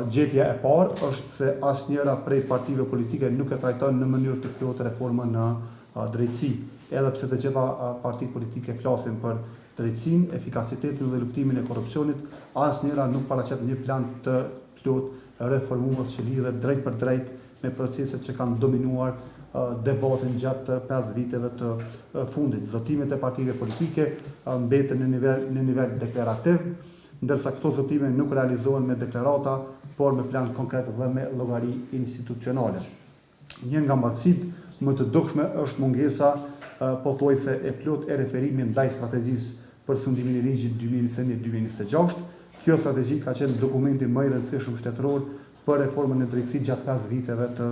Gjetja e parë është se asnjëra prej partive politike nuk e trajton në mënyrë të plotë reformën në drejtësi. Edhe pse të gjitha partitë politike flasin për drejtësinë, efikasitetin dhe luftimin e korrupsionit, asnjëra nuk paraqet një plan të plotë reformues që lidhet drejtpërdrejt me proceset që kanë dominuar debatin gjatë 5 viteve të fundit. Zotimet e partive politike mbeten në nivel në nivel deklarativ, ndërsa këto zotime nuk realizohen me deklarata, por me plan konkret dhe me llogari institucionale. Një nga mangësitë më të dukshme është mungesa pothuajse e plotë e referimit ndaj strategjisë për sundimin e ligjit 2021-2026. Kjo strategji ka qenë dokumenti më i rëndësishëm shtetëror për reformën në drejtësi gjatë 5 viteve të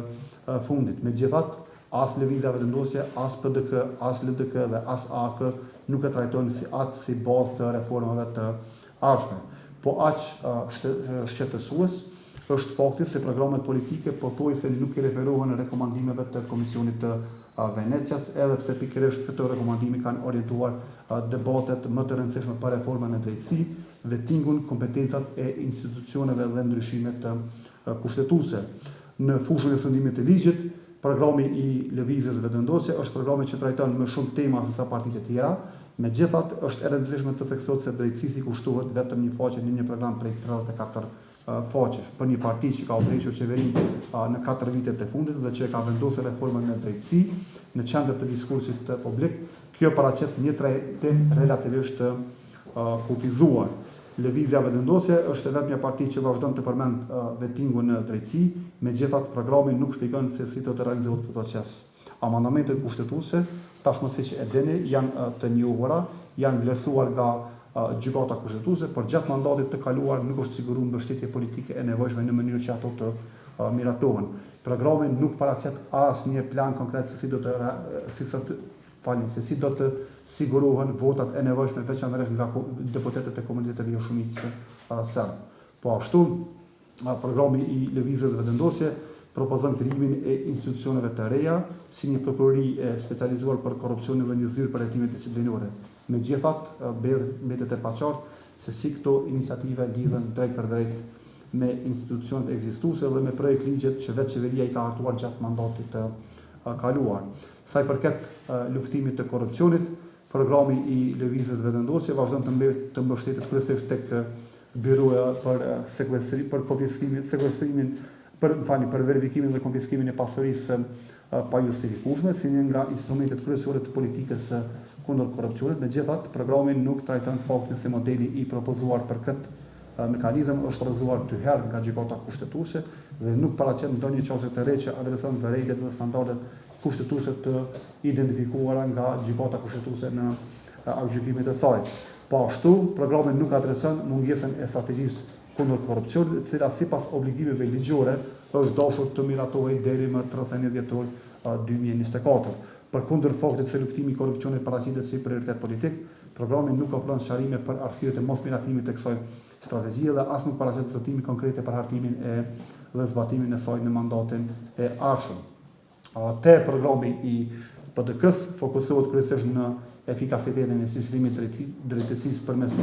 fundit. Megjithatë, as Lëvizja Vetëvendosje, as PDK, as LDK dhe as AAK nuk e trajtojnë si atë si bazë të reformave të ardhshme. Po aq shqetësues është fakti se programet politike pothuajse nuk i referohen rekomandimeve të Komisionit të Venecias, edhe pse pikërisht këto rekomandime kanë orientuar debatet më të rëndësishme për reformën në drejtësi, vetingun, kompetencat e institucioneve dhe ndryshimet kushtetuese. Në fushën e sundimit të ligjit, programi i Lëvizjes Vetëvendosje është programi që trajton më shumë tema se sa partitë e tjera. Megjithatë, është e rëndësishme të theksohet se drejtësisë i kushtohet vetëm një faqe në një program prej 34 faqesh. Për një parti që ka udhëhequr qeverinë në 4 vitet e fundit dhe që e ka vendosur reformën në drejtësi në qendër të diskursit publik, kjo paraqet një trajtim relativisht të kufizuar. Lëvizja Vetëvendosje është e vetmja parti që vazhdon të përmend vetingun në drejtësi, megjithatë programi nuk shpjegon se si do të realizohet ky proces. Amendamentet kushtetuese, tashmë siç e dini, janë të njohura, janë vlerësuar nga Gjykata Kushtetuese, por gjatë mandatit të kaluar nuk është siguruar mbështetje politike e nevojshme në mënyrë që ato të miratohen. Programi nuk paraqet asnjë plan konkret se si do të si falni, se si do të sigurohen votat e nevojshme veçanërisht nga deputetët e komuniteteve jo shumicë serb. Po ashtu, programi i Lëvizjes Vetëvendosje propozon krijimin e institucioneve të reja, si një prokurori e specializuar për korrupsionin dhe një zyrë për hetime disiplinore. Megjithatë, mbetet e paqartë se si këto iniciativa lidhen drejtpërdrejt me institucionet ekzistuese dhe me projektligjet që vetë qeveria i ka hartuar gjatë mandatit të kaluar. Sa i përket luftimit të korrupsionit, programi i Lëvizjes Vetëvendosje vazhdon të mbet të mbështetet kryesisht tek Byroja për sekuestrim për konfiskimin, sekuestrimin për, më falni, për verifikimin dhe konfiskimin e pasurisë së pajustifikueshme si një nga instrumentet kryesore të politikës kundër korrupsionit. Megjithatë, programi nuk trajton faktin se modeli i propozuar për këtë mekanizëm është rrëzuar dy herë nga Gjykata Kushtetuese dhe nuk paraqet ndonjë qasje të re që adreson vërejtjet dhe standardet kushtetuese të identifikuara nga Gjykata Kushtetuese në aktgjykimet e saj. Po ashtu, programi nuk adreson mungesën e strategjisë kundër korrupsionit, e cila sipas obligimeve ligjore është dashur të miratohej deri më 31 dhjetor 2024. Përkundër faktit se luftimi i korrupsionit paraqitet si prioritet politik, programi nuk ofron sqarime për arsyet e mosmiratimit të kësaj strategjie dhe as nuk paraqet zotime konkrete për hartimin e dhe zbatimin e saj në mandatin e ardhshëm. Te programi i PDK-së fokusohet kryesisht në efikasitetin e sistemit të drejtësisë përmes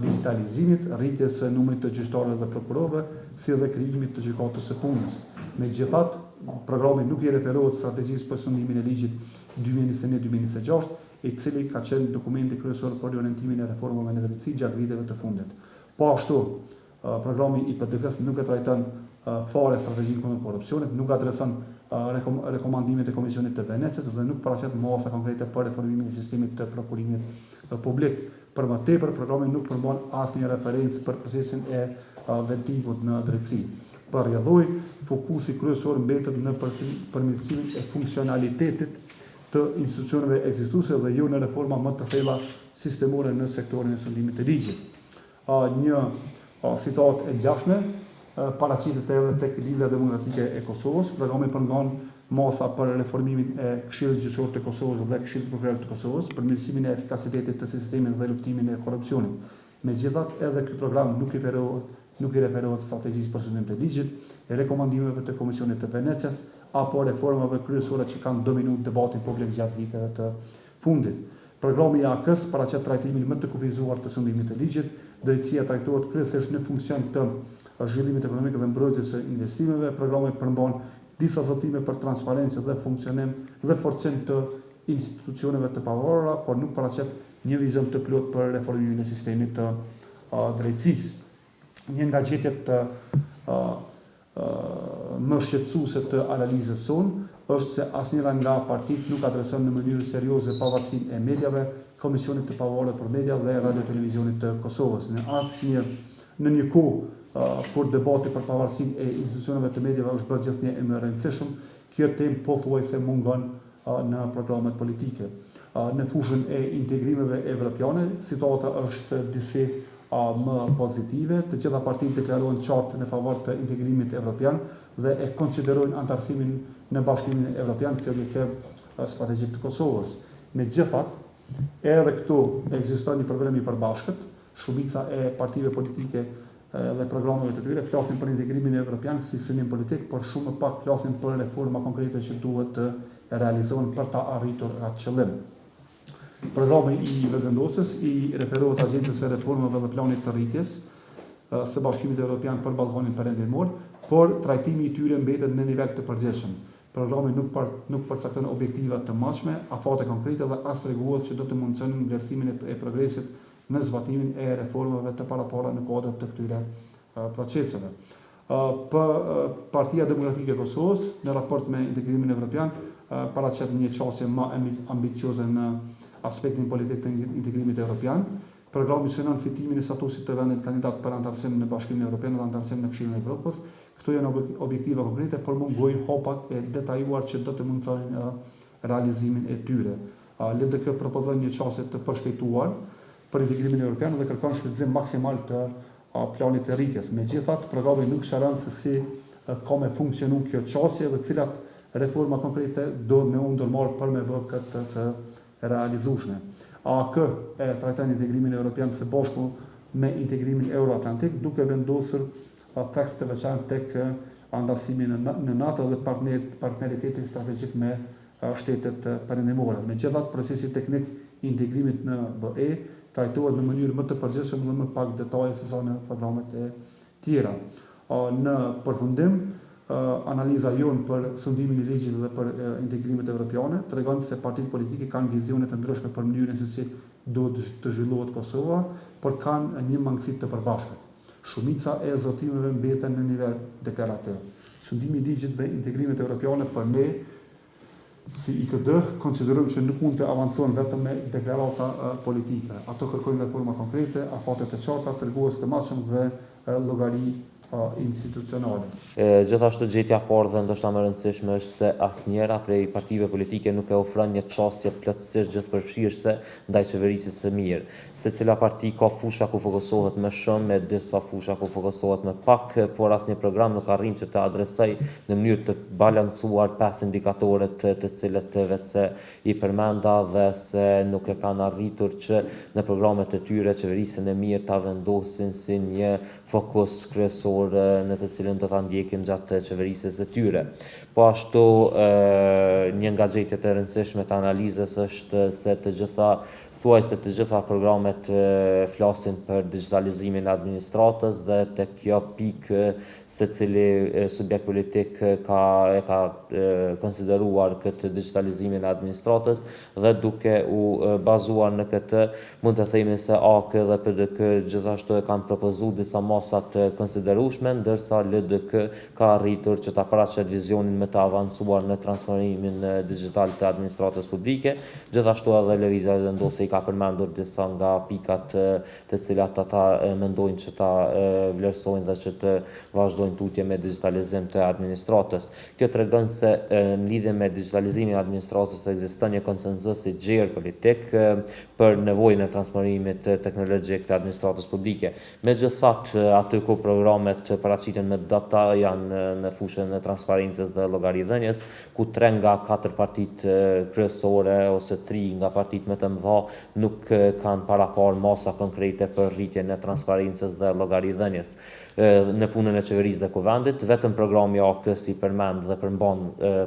digjitalizimit, rritjes së numrit të gjyqtarëve dhe prokurorëve, si dhe krijimit të gjykatës së punës. Megjithatë, programi nuk i referohet strategjisë për sundimin e ligjit 2021-2026, i cili ka qenë dokumenti kryesor për orientimin e reformave në drejtësi gjatë viteve të fundit. Po ashtu, programi i PDK-së nuk e trajton fare strategjinë kundër korrupsionit, nuk adreson rekomandimet e Komisionit të Venecias dhe nuk paraqet masa konkrete për reformimin e sistemit të prokurimit publik. Për më tepër, programi nuk përmban asnjë referencë për procesin e vettingut në drejtësi. Për rrjedhojë, fokusi kryesor mbetet në përmirësimin e funksionalitetit të institucioneve ekzistuese dhe jo në reforma më të thella sistemore në sektorin e sundimit të ligjit. Një situatë e ngjashme paraqitet edhe tek Lidhja Demokratike e Kosovës. Programi përmban masa për reformimin e Këshillit Gjyqësor të Kosovës dhe Këshillit Prokurorial të Kosovës, përmirësimin e efikasitetit të sistemit dhe luftimin e korrupsionit. Megjithatë, edhe ky program nuk i referohet nuk i referohet strategjisë për sundim të ligjit, rekomandimeve të Komisionit të Venecias apo reformave kryesore që kanë dominuar debatin publik gjatë viteve të fundit. Programi i AAK-së paraqet trajtimin më të kufizuar të sundimit të ligjit, drejtësia trajtohet kryesisht në funksion të zhvillimit ekonomik dhe mbrojtjes së investimeve. Programi përmban disa zotime për transparencë dhe funksionim dhe forcim të institucioneve të pavarura, por nuk paraqet një vizion të plotë për reformimin e sistemit të drejtësisë. Një nga gjetjet më shqetësuese të analizës sonë është se asnjëra nga partitë nuk adreson në mënyrë serioze pavarësinë e mediave, Komisionit të Pavarur për Media dhe Radio-Televizionit të Kosovës. Në asnjë në një kohë kur debati për pavarësinë e institucioneve të mediave është bërë gjithnjë e më rëndësishëm, kjo temë pothuajse mungon në programet politike. Në fushën e integrimeve evropiane, situata është disi më pozitive. Të gjitha partitë deklarohen qartë në favor të integrimit evropian dhe e konsiderojnë anëtarësimin në Bashkimin Evropian si objektiv strategjik të Kosovës. Megjithatë, edhe këtu ekziston një problem i përbashkët, shumica e partive politike dhe programeve të tyre flasin për integrimin evropian si synim politik, por shumë më pak flasin për reforma konkrete që duhet të realizohen për ta arritur atë qëllim. Programi i Vetëvendosjes i referohet Agjendës së Reformave dhe Planit të Rritjes së Bashkimit Evropian për Ballkanin Perëndimor, por trajtimi i tyre mbetet në nivel të përgjithshëm. Programi nuk për, nuk përcakton objektiva të matshme, afate konkrete dhe as tregues që do të mundësonin vlerësimin e, e progresit në zbatimin e reformave të parapara në kuadër të këtyre proceseve. Për Partia Demokratike e Kosovës, në raport me integrimin evropian, paraqet një qasje më ambicioze në aspektin politik të integrimit evropian. Programi synon fitimin e statusit të vendit kandidat për anëtarësim në Bashkimin Evropian dhe anëtarësim në Këshillin e Evropës. Këto janë objektiva konkrete, por mungojnë hapat e detajuar që do të mundësonin realizimin e tyre. LDK propozon një qasje të përshpejtuar për integrimin evropian dhe kërkon shfrytëzim maksimal të planit të rritjes. Megjithatë, programi nuk sqaron se si ka me funksionu kjo qasje dhe cilat reforma konkrete do me u ndërmarr për me bë këtë të realizueshme. AAK e trajton integrimin evropian së bashku me integrimin euroatlantik, duke vendosur theks të veçantë tek anëtarësimi në NATO dhe partner, partneritetin strategjik me shtetet perëndimore. Megjithatë, procesi teknik i integrimit në BE trajtohet në mënyrë më të përgjithshme dhe më pak detaje se sa në programet e tjera. Në përfundim, analiza jonë për sundimin e ligjit dhe për integrimet evropiane tregon se partitë politike kanë vizione të ndryshme për mënyrën se si duhet të zhvillohet Kosova, por kanë një mangësi të përbashkët. Shumica e zotimeve mbeten në nivel deklarativ. Sundimi i ligjit dhe integrimet evropiane për ne si IKD konsiderojmë që nuk mund të avancohen vetëm me deklarata politike. Ato kërkojnë reforma konkrete, afate të qarta, tregues të matshëm dhe llogari institucionale. Gjithashtu gjetja e parë dhe ndoshta më e rëndësishme është se asnjëra prej partive politike nuk e ofron një qasje plotësisht gjithëpërfshirëse ndaj qeverisjes së mirë. Secila parti ka fusha ku fokusohet më shumë e disa fusha ku fokusohet më pak, por asnjë program nuk arrin që të adresojë në mënyrë të balancuar pesë indikatorët të cilët veçse i përmenda dhe se nuk e kanë arritur që në programet e tyre qeverisjen e mirë ta vendosin si një fokus kryesor në të cilën do ta ndjekin gjatë qeverisjes së tyre. Po ashtu, një nga gjetjet e rëndësishme të analizës është se të gjitha thuajse të gjitha programet flasin për digjitalizimin e administratës dhe te kjo pikë secili subjekt politik ka e ka konsideruar këtë digjitalizimin e administratës dhe duke u bazuar në këtë mund të themi se AAK dhe PDK gjithashtu e kanë propozuar disa masa të konsiderueshme, ndërsa LDK ka arritur që ta paraqet vizionin më të avancuar në transformimin digjital të administratës publike. Gjithashtu edhe Lëvizja Vetëvendosje i ka përmendur disa nga pikat të cilat ata mendojnë që ta vlerësojnë dhe që të vazhdojnë tutje me digjitalizim të administratës. Kjo tregon se në lidhje me digjitalizimin e administratës ekziston një konsensus i gjerë politik për nevojën e transformimit teknologjik të administratës publike. Megjithatë, aty ku programet paraqiten më të dobëta janë në fushën e transparencës dhe llogaridhënies, ku tre nga katër partitë kryesore ose tri nga partitë më të mëdha nuk kanë paraparë masa konkrete për rritjen e transparencës dhe llogaridhënies. në punën e Qeverisë dhe Kuvendit, vetëm programi i AAK-së i përmend dhe përmban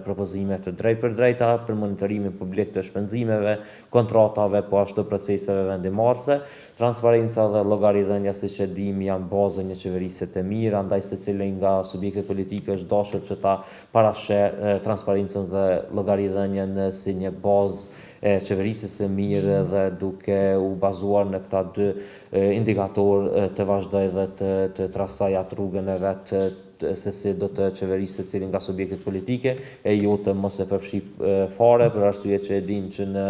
propozime të drejtpërdrejta për monitorimin publik të shpenzimeve, kontratave, po ashtu proceseve vendimmarrëse. Transparenca dhe llogaridhënia siç e dimë janë bazë e një qeverisje të mirë, andaj secili nga subjektet politike është dashur që ta parasheh transparencën dhe llogaridhënien si një bazë e qeverisjes së mirë dhe duke u bazuar në këta dy indikatorë të vazhdojë dhe të të trasojë atë rrugën e vet se si do të qeverisë secili nga subjektet politike e jo të mos e përfshijë fare për arsye që e dimë që në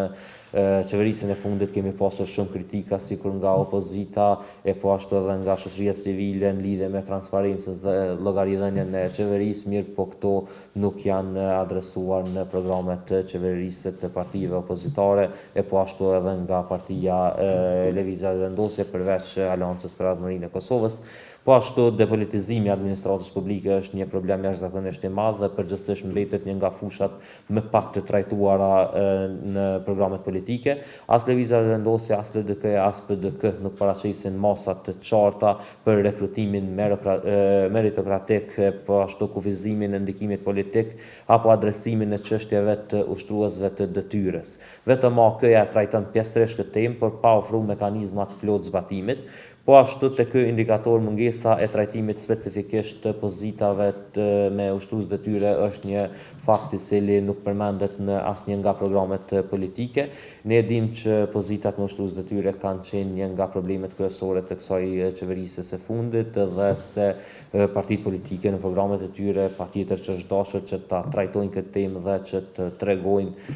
qeverisjen e fundit kemi pasur shumë kritika sikur nga opozita e po ashtu edhe nga shoqëria civile në lidhje me transparencën dhe llogaridhënien e qeverisë, mirëpo këto nuk janë adresuar në programet qeverisëse të partive opozitare e po ashtu edhe nga partia Lëvizja Vetëvendosje përveç Aleancës për Ardhmërinë e Kosovës. Po ashtu, depolitizimi i administratës publike është një problem jashtëzakonisht i madh dhe përgjithësisht mbetet një nga fushat më pak të trajtuara në programet politike. As Lëvizja Vetëvendosje, as LDK-ja, as PDK nuk paraqesin masa të qarta për rekrutimin meritokratik, po ashtu kufizimin e ndikimit politik apo adresimin e çështjeve të ushtruesve të detyrës. Vetëm AAK-ja e trajton pjesërisht këtë temë, por pa ofruar mekanizma të plotë zbatimit. Po ashtu te ky indikator mungesa e trajtimit specifikisht të pozitave me ushtrues detyre është një fakt i cili nuk përmendet në asnjë nga programet politike. Ne e dimë që pozitat me ushtrues detyre kanë qenë një nga problemet kryesore të kësaj qeverisjes së fundit dhe se partitë politike në programet e tyre patjetër që është dashur që ta trajtojnë këtë temë dhe që të tregojnë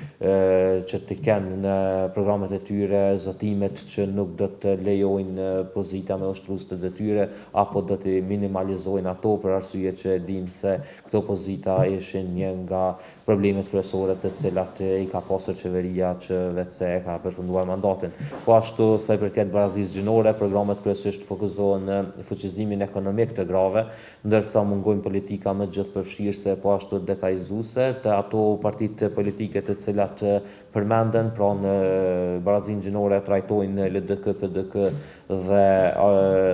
që të kenë në programet e tyre zotimet që nuk do të lejojnë pozita me ushtrues të detyre apo do t'i minimalizojnë ato për arsye që e dimë se këto pozita ishin një nga problemet kryesore të cilat i ka pasur qeveria që veçse e ka përfunduar mandatin. Po ashtu, sa i përket barazisë gjinore, programet kryesisht fokusohen në fuqizimin ekonomik të grave, ndërsa mungojnë politika më gjithëpërfshirëse po ashtu detajizuese te ato partitë politike të cilat përmenden, pra në barazinë gjinore trajtojnë LDK, PDK dhe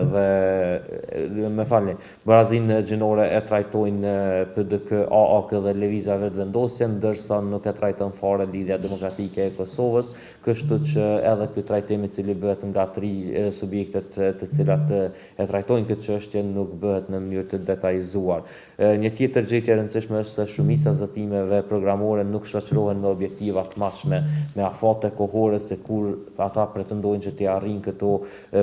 dhe më falni, barazinë gjinore e trajtojnë PDK, AAK dhe Lëvizja Vetëvendosje, ndërsa nuk e trajton fare Lidhja Demokratike e Kosovës, kështu që edhe ky trajtim i cili bëhet nga tri subjektet të cilat e trajtojnë këtë çështje nuk bëhet në mënyrë të detajizuar. Një tjetër gjetje e rëndësishme është se shumica e zotimeve programore nuk shoqërohen me objektiva të matshme, me afate kohore se kur ata pretendojnë që t'i arrijnë këto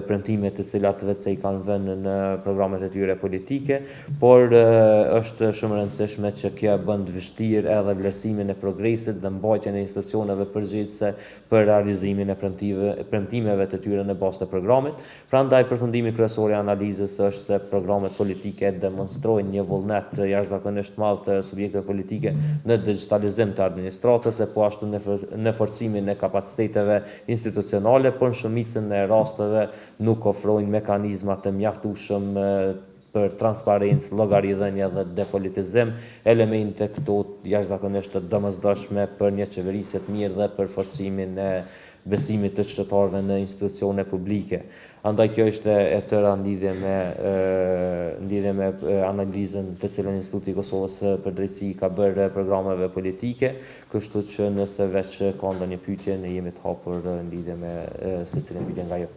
premtime të cilat veçse i kanë vënë në programet e tyre politike, por është shumë e rëndësishme që kjo e bën të vështirë edhe vlerësimin e progresit dhe mbajtjen e institucioneve përgjegjëse për realizimin e premtimeve të tyre në bazë të programit. Prandaj përfundimi kryesor i analizës është se programet politike demonstrojnë një vullnet jashtëzakonisht të madh të subjekteve politike në digjitalizim të administratës e po ashtu në forcimin e kapaciteteve institucionale, por në shumicën e rasteve nuk ofrojnë mekanizma të mjaftueshëm për transparencë, llogaridhënie dhe depolitizim, elemente këto jashtëzakonisht të domosdoshme për një qeverisje të mirë dhe për forcimin e besimit të qytetarëve në institucione publike. Andaj kjo ishte e tëra në lidhje me në lidhje me analizën të cilën Instituti i Kosovës për Drejtësi i ka bërë programeve politike, kështu që nëse veç ka ndonjë pyetje ne jemi të hapur në lidhje me secilën pyetje nga ju.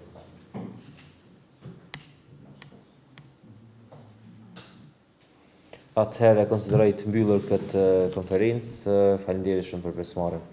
Atëherë e konsideroj të mbyllur këtë konferencë. Faleminderit shumë për pjesëmarrjen.